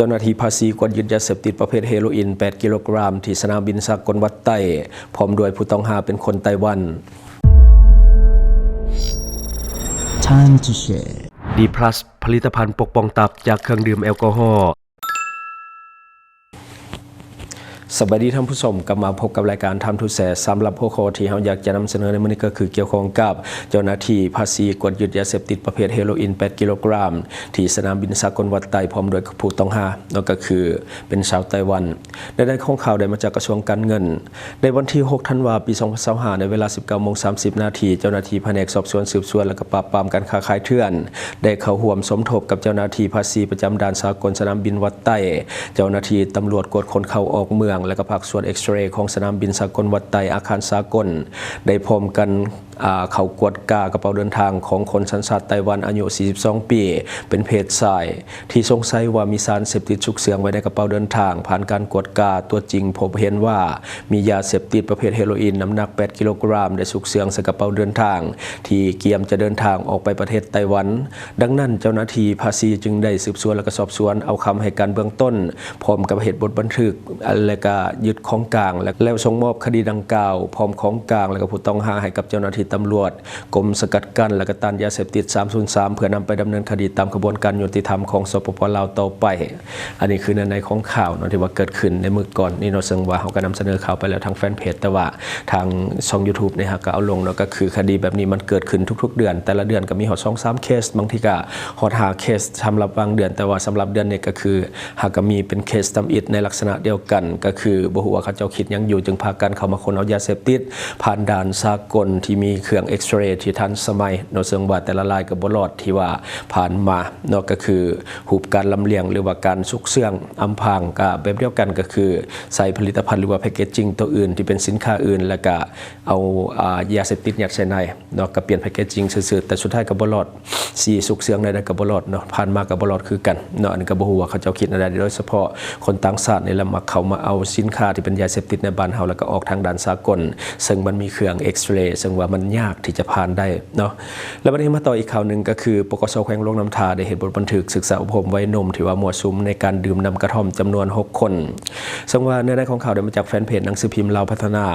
ຈົ້າໜ້າທີ່ພາສີກວດຍຶດຢາເສບຕິດປະເພດເຮໂຣອິນແປດກິໂລກຣາມ ທີ່ສະໜາມບິນສາກົນວັດໄຕ ພ້ອມດ້ວຍຜູ້ຕ້ອງຫາເປັນຄົນໄຕ້ຫວັນ. Time to share. ດີພລັສ ຜະລິດຕະພັນປົກປ້ອງຕັບຈາກເຄື່ອງດື່ມແອລກໍຮໍ. ສະບາຍດີທ່ານຜູ້ຊົມ, ກັບມາພົບກັບລາຍການ Time to Share. ສຳລັບຫົວຂໍ້ທີ່ເຮົາຢາກຈະນຳສະເໜີໃນມື້ນີ້ ກໍຄືກ່ຽວຂ້ອງກັບເຈົ້າໜ້າທີ່ພາສີກວດຍຶດຢາເສບຕິດປະເພດເຮໂຣອິນແປດກິໂລກຣາມ ທີ່ສະໜາມບິນສາກົນວັດໄຕ ພ້ອມດ້ວຍຜູ້ຕ້ອງຫາເນາະ ກໍຄືເປັນຊາວໄຕ້ຫວັນ. ໃນໃນຂອງຂ່າວໄດ້ມາຈາກກະຊວງການເງິນ. ໃນວັນທີຫົກທັນວາ ປີສອງພັນຊາວຫ້າ ໃນເວລາສິບເກົ້າໂມງສາມສິບນາທີ ເຈົ້າໜ້າທີ່ພະແນກສອບສວນ ສືບສວນ ແລະກະປາບປາມການຄ້າຂາຍເຖື່ອນ ໄດ້ເຂົ້າຮ່ວມສົມທົບກັບເຈົ້າໜ້າທີ່ພາສີປະຈຳດ່ານສາກົນສະໜາມບິນວັດໄຕ, ເຈົ້າໜ້າທີ່ຕຳຫຼວດກວດຄົນເຂົ້າອອກເມືອງ ແລະກະພາກສ່ວນເອັກສະເຣຂອງສະໜາມບິນສາກົນວັດໄຕ ອາຄານສາກົນ ໄດ້ພ້ອມກັນ ອາ ເຂົ້າກວດກາກະເປົາເດີນທາງຂອງຄົນສັນຊາດໄຕ້ຫວັນ ອາຍຸສີ່ສິບສອງປີ ເປັນເພດຊາຍ ທີ່ສົງໄສວ່າມີສານເສບຕິດຊຸກເຊື່ອງໄວ້ໃນກະເປົາເດີນທາງ. ຜ່ານການກວດກາຕົວຈິງ ພົບເຫັນວ່າມີຢາເສບຕິດປະເພດເຮໂຣອິນ ນ້ຳໜັກແປດກິໂລກຣາມ ໄດ້ຊຸກເຊື່ອງໃສ່ກະເປົາເດີນທາງ ທີ່ກຽມຈະເດີນທາງອອກໄປປະເທດໄຕ້ຫວັນ. ດັ່ງນັ້ນ ເຈົ້າໜ້າທີ່ພາສີຈຶ່ງໄດ້ສືບສວນ ແລະກະສອບສວນເອົາຄຳໃຫ້ການເບື້ອງຕົ້ນ ພ້ອມກັບເຮັດບົດບັນທຶກ ແລະກະຍຶດຂອງກາງ ແລະ ແລ້ວສົ່ງມອບຄະດີດັ່ງກ່າວ ພ້ອມຂອງກາງ ແລະກະຜູ້ຕ້ອງຫາໃຫ້ກັບເຈົ້າໜ້າທີ່ຕຳຫຼວດ ກົມສະກັດກັ້ນ ແລະກະຕ້ານຢາເສບຕິດສາມສູນສາມ ເພື່ອນຳໄປດຳເນີນຄະດີຕາມຂະບວນການຍຸຕິທຳຂອງ ສປປ ລາວ ຕໍ່ໄປ. ອັນນີ້ຄືໃນໃນຂອງຂ່າວເນາະ ທີ່ວ່າເກີດຂຶ້ນໃນມື້ກ່ອນນີ້ເນາະ, ເຊິ່ງວ່າເຮົາກໍນຳສະເໜີຂ່າວໄປແລ້ວທາງແຟນເພຈ, ແຕ່ວ່າທາງຊ່ອງ YouTube ນີ້ເຮົາກໍເອົາລົງເນາະ, ກໍຄືຄະດີແບບນີ້ມັນເກີດຂຶ້ນທຸກໆເດືອນ, ແຕ່ລະເດືອນກໍມີຮອດສອງສາມເຄສ, ບາງທີກໍຮອດຫ້າເຄສສຳລັບບາງເດືອນ, ແຕ່ວ່າສຳລັບເດືອນນີ້ກໍຄື ຫາກກໍມີເປັນເຄສທຳອິດໃນລັກສະນະດຽວກັນ, ກໍຄືບໍ່ຮູ້ວ່າເຂົາເຈົ້າຄິດຫຍັງຢູ່ ຈຶ່ງພາກັນເຂົ້າມາຄົ້ນເອົາຢາເສບຕິດ ຜ່ານດ່ານສາກົນທີ່ມີເຄື່ອງເອັກສະເຣທີ່ທັນສະໄໝເນາະ, ເຊິ່ງວ່າແຕ່ລະລາຍກໍບໍ່ລອດທີ່ວ່າຜ່ານມາເນາະ, ກໍຄືຮູບການລຳລຽງ ຫຼືວ່າການຊຸກເຊື່ອງອຳພາງ ກໍແບບດຽວກັນ, ກໍຄືໃຊ້ຜະລິດຕະພັນ ຫຼືວ່າແພັກເກດຈິງຕົວອື່ນທີ່ເປັນສິນຄ້າອື່ນ ແລ້ວກໍເອົາ ອາ ຢາເສບຕິດຍັດໃສ່ໃນ ເນາະ, ກໍປ່ຽນແພັກເກດຈິງຊື່ໆ ແຕ່ສຸດທ້າຍກໍບໍ່ລອດ, ຊິຊຸກເຊື່ອງແນວໃດກໍບໍ່ລອດເນາະ, ຜ່ານມາກໍບໍ່ລອດຄືກັນເນາະ. ອັນນີ້ກໍບໍ່ຮູ້ວ່າເຂົາເຈົ້າຄິດແນວໃດ, ໂດຍສະເພາະຄົນຕ່າງຊາດນີ້ແຫຼະ ມັກເຂົ້າມາເອົາສິນຄ້າທີ່ເປັນຢາເສບຕິດໃນບ້ານເຮົາ ແລ້ວກໍອອກທາງດ່ານສາກົນ, ເຊິ່ງມັນມີເຄື່ອງເອັກສະເຣ, ເຊິ່ງວ່າມັນຍາກທີ່ຈະຜ່ານໄດ້ເນາະ. ແລ້ວບັດນີ້ມາຕໍ່ອີກຂ່າວໜຶ່ງ, ກໍຄື ປກສ ແຂວງຫຼວງນ້ຳທາ ໄດ້ເຮັດບົດບັນທຶກສຶກສາອົບຮົມໄວໜຸ່ມທີ່ວ່າມົ້ວສຸມໃນການດື່ມນ້ຳກະທ່ອມຈຳນວນຫົກຄົນ. ເຊິ່ງວ່າເນື້ອໃນຂອງຂ່າວໄດ້ມາຈາກແຟນເພຈໜັງສືພິມລາວພັດທະນາ.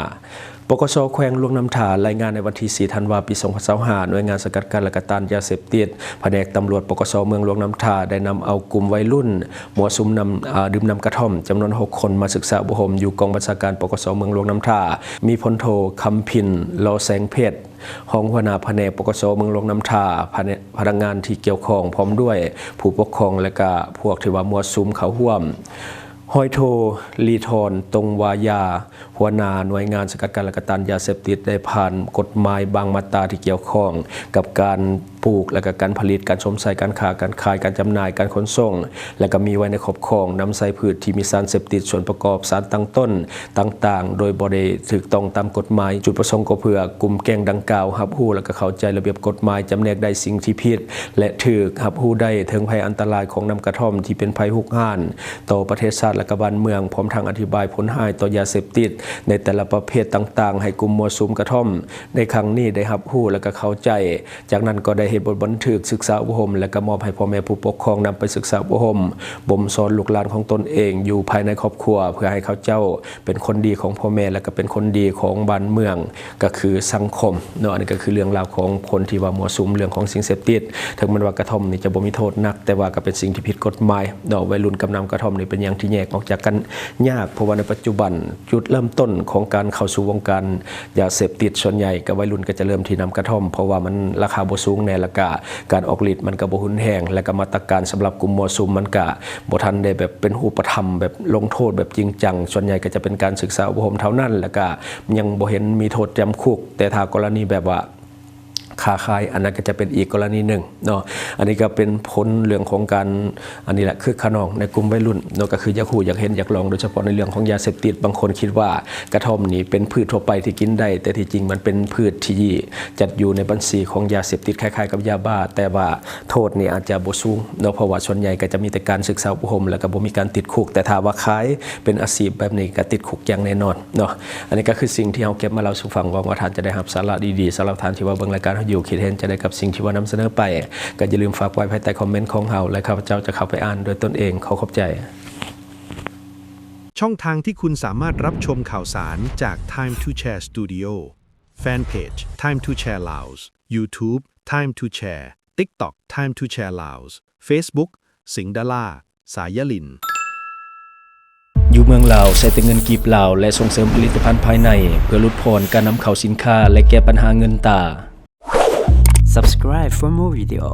ປກສ ແຂວງຫຼວງນ້ຳທາ ລາຍງານໃນວັນທີສີ່ທັນວາ ປີສອງພັນຊາວຫ້າ ໜ່ວຍງານສະກັດກັ້ນ ແລະ ກະຕ້ານຢາເສບຕິດ ພະແນກຕຳຫຼວດ ປກສ ເມືອງຫຼວງນ້ຳທາ ໄດ້ນຳເອົາກຸ່ມໄວລຸ້ນມົ້ວສຸມນ້ຳ ອາ ດື່ມນ້ຳກະທ່ອມຈຳນວນຫົກຄົນ ມາສຶກສາອົບຮົມຢູ່ກອງບັນຊາການ ປກສ ເມືອງຫຼວງນ້ຳທາ, ມີພົນໂທ ຄຳພິນ ລໍແສງເພັດ ຮອງຫົວໜ້າພະແນກ ປກສ ເມືອງຫຼວງນ້ຳທາ, ພະແນກ ພະນັກງານທີ່ກ່ຽວຂ້ອງ ພ້ອມດ້ວຍຜູ້ປົກຄອງ ແລະ ກະພວກທີ່ວ່າມົ້ວສຸມເຂົ້າຮ່ວມ. ຮ້ອຍໂທ ລີທອນ ຕົງວາຢາ ຫົວໜ້າໜ່ວຍງານສະກັດກັ້ນ ແລະ ກະຕ້ານຢາເສບຕິດ ໄດ້ຜ່ານກົດໝາຍບາງມາດຕາທີ່ກ່ຽວຂ້ອງກັບການປູກ ແລະ ກະການຜະລິດ, ການຊົມໃຊ້, ການຄ້າ, ການຂາຍ, ການຈຳໜ່າຍ, ການຂົນສົ່ງ ແລະ ກະມີໄວ້ໃນຄອບຄອງ, ນຳໃຊ້ພືດທີ່ມີສານເສບຕິດ, ສ່ວນປະກອບ, ສານຕັ້ງຕົ້ນຕ່າງໆ ໂດຍບໍ່ໄດ້ຖືກຕ້ອງຕາມກົດໝາຍ. ຈຸດປະສົງກໍເພື່ອກຸ່ມແກ້ງດັ່ງກ່າວຮັບຮູ້ ແລະ ກະເຂົ້າໃຈລະບຽບກົດໝາຍ, ຈຳແນກໄດ້ສິ່ງທີ່ຜິດ ແລະ ຖືກ, ຮັບຮູ້ໄດ້ເຖິງໄພອັນຕະລາຍຂອງນ້ຳກະທ່ອມທີ່ເປັນໄພຮຸກຮານ ຕໍ່ປະເທດຊາດ ແລະ ກະບ້ານເມືອງ, ພ້ອມທັງອະທິບາຍຜົນຮ້າຍຕໍ່ຢາເສບຕິດໃນແຕ່ລະປະເພດຕ່າງໆ ໃຫ້ກຸ່ມມົ້ວສຸມກະທ່ອມໃນຄັ້ງນີ້ໄດ້ຮັບຮູ້ ແລະ ກະເຂົ້າໃຈ. ຈາກນັ້ນກໍໄດ້ເຮັດບົດບັນທຶກສຶກສາອົບຮົມ ແລະ ກະມອບໃຫ້ພໍ່ແມ່ຜູ້ປົກຄອງນຳໄປສຶກສາອົບຮົມ, ບົ່ມສອນລູກຫຼານຂອງຕົນເອງຢູ່ພາຍໃນຄອບຄົວ ເພື່ອໃຫ້ເຂົາເຈົ້າເປັນຄົນດີຂອງພໍ່ແມ່ ແລະ ກະເປັນຄົນດີຂອງບ້ານເມືອງ ກໍຄືສັງຄົມເນາະ. ອັນນີ້ກໍຄືເລື່ອງລາວຂອງຄົນທີ່ວ່າມົ້ວສຸມເລື່ອງຂອງສິ່ງເສບຕິດ. ເຖິງແມ່ນວ່າກະທ່ອມນີ້ຈະບໍ່ມີໂທດໜັກ, ແຕ່ວ່າກໍເປັນສິ່ງທີ່ຜິດກົດໝາຍເນາະ. ໄວລຸ້ນກັບນ້ຳກະທ່ອມນີ້ເປັນຫຍັງທີ່ແຍກອອກຈາກກັນຍາກ, ເພາະວ່າໃນປັດຈຸບັນຈຸດເລີ່ມຕົ້ນຂອງການເຂົ້າສູ່ວົງການຢາເສບຕິດ ສ່ວນໃຫຍ່ກໍໄວລຸ້ນກໍຈະເລີ່ມທີ່ນ້ຳກະທ່ອມ, ເພາະວ່າມັນລາຄາບໍ່ສູງແດ່ ແລ້ວກະການອອກລິດມັນກໍບໍ່ຮຸນແຮງ, ແລ້ວກະມາດຕະການສຳລັບກຸ່ມມົ້ວສຸມມັນກະບໍ່ທັນໄດ້ແບບເປັນຮູບປະທຳ ແບບລົງໂທດແບບຈິງຈັງ. ສ່ວນໃຫຍ່ກໍຈະເປັນການສຶກສາອົບຮົມເທົ່ານັ້ນ, ແລ້ວກະຍັງບໍ່ເຫັນມີໂທດຈຳຄຸກ. ແຕ່ຖ້າກໍລະນີແບບວ່າຄ້າຂາຍ ອັນນັ້ນກໍຈະເປັນອີກກໍລະນີໜຶ່ງເນາະ. ອັນນີ້ກໍເປັນຜົນເລື່ອງຂອງການ ອັນນີ້ແຫຼະ ຄຶກຂະນອງໃນກຸ່ມໄວລຸ້ນເນາະ, ກໍຄືຢາກຮູ້ ຢາກເຫັນ ຢາກລອງ, ໂດຍສະເພາະໃນເລື່ອງຂອງຢາເສບຕິດ. ບາງຄົນຄິດວ່າກະທ່ອມນີ້ເປັນພືດທົ່ວໄປທີ່ກິນໄດ້, ແຕ່ທີ່ຈິງມັນເປັນພືດທີ່ຈັດຢູ່ໃນບັນຊີຂອງຢາເສບຕິດ ຄ້າຍໆກັບຢາບ້າ, ແຕ່ວ່າໂທດນີ້ອາດຈະບໍ່ສູງເນາະ, ເພາະວ່າສ່ວນໃຫຍ່ກໍຈະມີແຕ່ການສຶກສາອົບຮົມ ແລ້ວກໍບໍ່ມີການຕິດຄຸກ. ແຕ່ຖ້າວ່າຂາຍເປັນອາຊີບແບບນີ້ ກໍຕິດຄຸກຢ່າງແນ່ນອນເນາະ. ອັນນີ້ກໍຄືສິ່ງທີ່ເຮົາເກັບມາເລົ່າສູ່ຟັງ, ຫວັງວ່າທ່ານຈະໄດ້ຮັບສາລະດີໆ. ສຳລັບທ່ານທີ່ວ່າເບິ່ງລາຍການ ຢູ່ຄິດເຫັນຈັ່ງໃດກັບສິ່ງທີ່ວ່ານຳສະເໜີໄປ ກໍຢ່າລືມຝາກໄວ້ພາຍໃຕ້ຄອມເມັນຂອງເຮົາ ແລະ ຂ້າພະເຈົ້າຈະເຂົ້າໄປອ່ານດ້ວຍຕົນເອງ. ຂໍຂອບໃຈ. ຊ່ອງທາງທີ່ຄຸນສາມາດຮັບຊົມຂ່າວສານຈາກ Time to Share Studio, Fanpage Time to Share Laos, YouTube Time to Share, TikTok Time to Share Laos, Facebook ສິງດາລາ ສາຍາລິນ. ຢູ່ເມືອງລາວໃຊ້ແຕ່ເງິນກີບລາວ ແລະ ສົ່ງເສີມຜະລິດຕະພັນພາຍໃນ ເພື່ອຫຼຸດຜ່ອນການນຳເຂົ້າສິນຄ້າ ແລະ ແກ້ບັນຫາເງິນຕາ. Subscribe for more video.